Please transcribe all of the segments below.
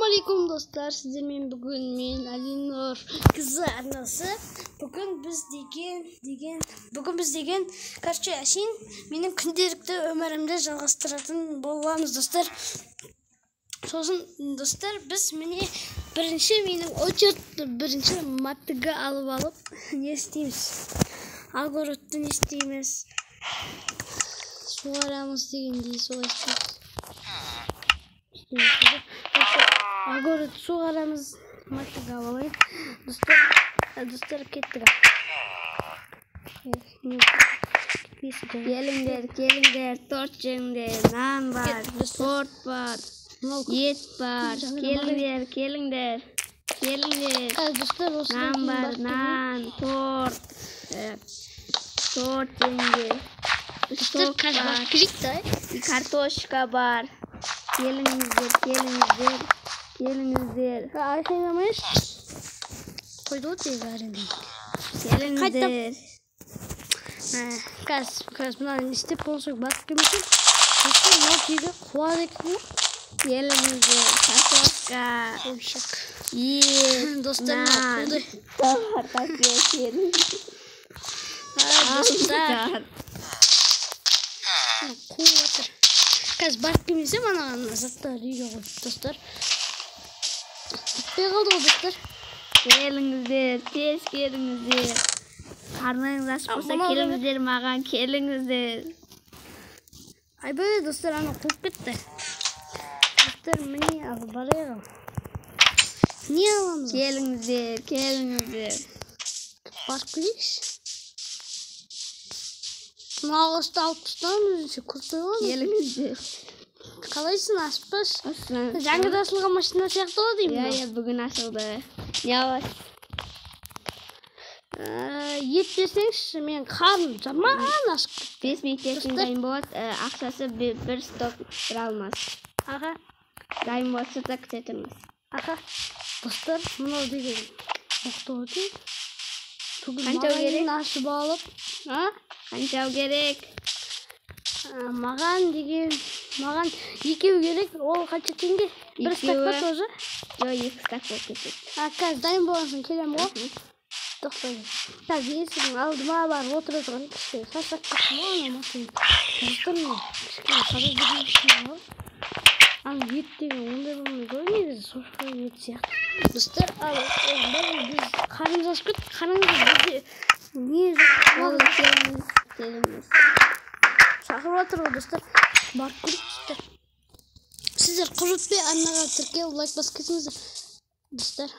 Ассалаумағалейкум, достар! Сіздермен бүгін мен, Алинұр қызы арнасы. Бүгін біз деген бүгін біз деген, короче, әшейін менің күнделікті өмірімді жалғастыратын боламыз, достар. Сосын, достар, біз міне бірінші менің очередь, бірінші мотыга алып не істейміз? Огородты не істейміз? Суарамыз дегендей, солай істейміз. Огород суғарамыз, мотыга алайық. Достар, достар, кеттік. Келіңдер, келіңдер, торт жеңдер, нан бар, торт бар, ет бар. Келіңдер, келіңдер, келіңдер. Достар, нан бар, нан, торт, торт жеңдер. Достар, қазір барып келейік та. Картошка бар. Келіңіздер, келіңіздер, келіңіздер. Айқайламайыншы. Қойды ғой тегі әрең. Келіңіздер. Қазір мынаны істеп болсақ, барып келмесем. Достар, мынау тегі қуады екен ғой. Келіңіздер, картошка, Ойшақ. ет, Достар, мынау нан. қуды. Достар, қуып жатыр. Қазір барып келмесем, анаған заттар үйге қойып, достар. Бітпей қалды ғой, достар. Келіңіздер, тез келіңіздер. Қарныңыз аш болса, мынау да келіңіздер маған, келіңіздер. Айбай, достар, ана қуып кетті. Достар, міне, ал барайық, ал. Не аламыз? Келіңіздер, келіңіздер. Барып келейікші. Мына ағашты алып тастаған өзінше крутой ғой. Келіңіздер. Қалайсың, аспаш? Осыдан. Жаңадан ашылған машина сияқты ғой деймін. Иә, иә, бүгін ашылды. Не аласыз? Ет берсеңізші, мен қарным жаман ашып кетті. 5 минут ертең Достар. дайын болады. Ақшасы бір сток, бір алмас. Аға, Дайын болса да күте тұрыңыз. Аға. Достар, мынау деген мықты ғой деймін. Бүгін Қанша магазин керек? ашып алып, а? Қанша керек? Маған деген, маған екеу керек. Ол қанша теңге? Бір стак па Екеуі. тоже? Жоқ, екі стак болып кетеді. А, қазір дайын болған соң келемін ғой. Тоқта. Қазір есігінің алдыма барып отыра тұрайын. Кішкене шаршап кеттім ғой ана машина. Достар, мына кішкене подозрительный ғой. Ана ет деген ондай болмайды ғой негізі, шошқа ет сияқты. Достар, ал бәрі біз қарнымыз ашып кетті. Қараңыздар, бізде не жоқ. Болды, келіңіз, келіңіз. Шақырып жатыр ғой, достар. Барып көрейік, достар. Сіздер құр өтпей арнаға тіркеліп, лайк басып кетіңіздер. Достар.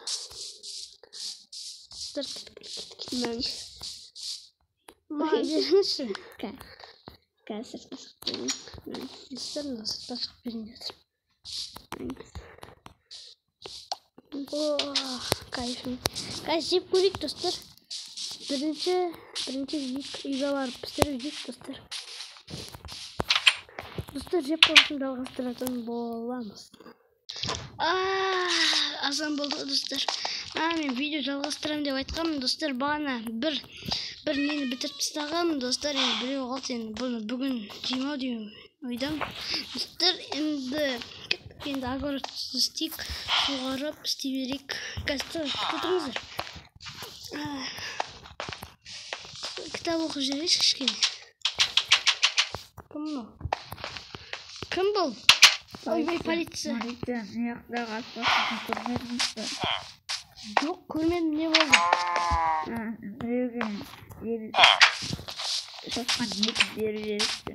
Достар, кеттік, кеттік, кеттік. Мың. Маған беріңізші. Қазір сыртқа шығып берейін. Мың. Достар, мына сыртқа шығып берейін деп жатыр. Мың. О, кайф. Қазір жеп көрейік, достар. Бірінші жейік, үйге барып пісіріп жейік, достар. Достар, жеп болсын жалғастыратын боламыз. Азан болды ғой, достар. Мен видео жалғастырамын деп айтқанмын, достар. Бағана бір нені бітіріп тастағанмын, достар. Енді біреу қалды, енді бұны бүгін жеймін ау деген ойдамын. Достар, енді кеттік, енді огород істейік, суғарып істей берейік. Қазір күте тұрыңыздар. Кітап оқып жіберейікші кішкене. Кім мынау? Кім бұл? Ойбай, полиция. Полиция, мына жақтағы аспазшыны көрмедіңіз бе? Жоқ, көрмедім, не болды? Біреуге шошқаның етін беріп жіберіпті.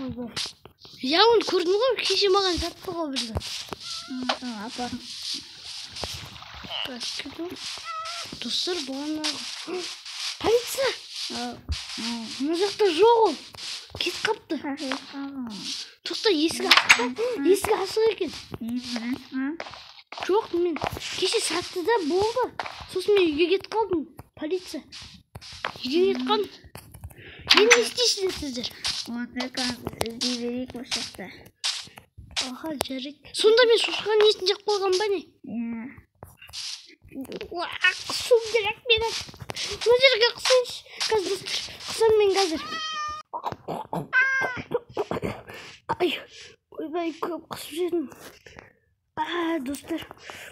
Ойбай. Иә, оны көрдім ғой, кеше маған сатты ғой бір зат. Соны апарыңыз. Достар, бағана полиция! Мына жақта жоқ ол. Кетіп қапты. Тоқта, есік ашық па? Есік ашық екен. Мен білесің? Жоқ, мен кеше сатты да болды. Сосын мен үйге кетіп қалдым. Полиция. Үйге кетіп қалдым. Енді не істейсіздер сіздер? Онда қазір іздей берейік осы жақта. Аха, жарайды. Сонда мен шошқаның етін жеп қойған ба не? Иә. Уа, қысуым керек мені. Мына жерге қысайыншы. Қазір, достар, қысамын мен қазір. Ай, ойбай, көп қысып жедім. Достар,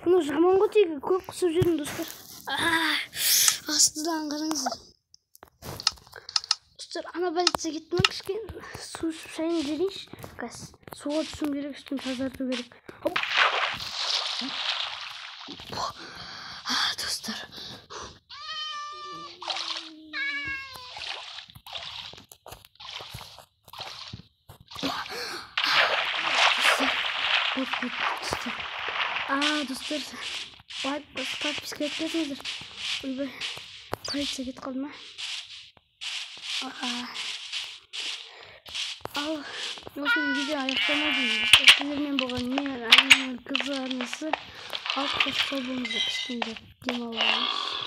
мынау жаман ғой, тегі көп қысып жүрмін, достар. Астыдан қараңыздар. Достар, ана больница кетті ма, кішкене су ішіп шайын жіберейінші. Қазір суға түсуім керек, үстімді тазарту керек. Достар. Достар, лайк басып, подписка етіп кетіңіздер. Ойбай, полиция кетіп қалды ма? Ал, осымен видео аяқталмады. Сіздермен болған мен, Алинұр қызы арнасы. Ал, қош сау болыңыздар, кішкене демалып алыңыз.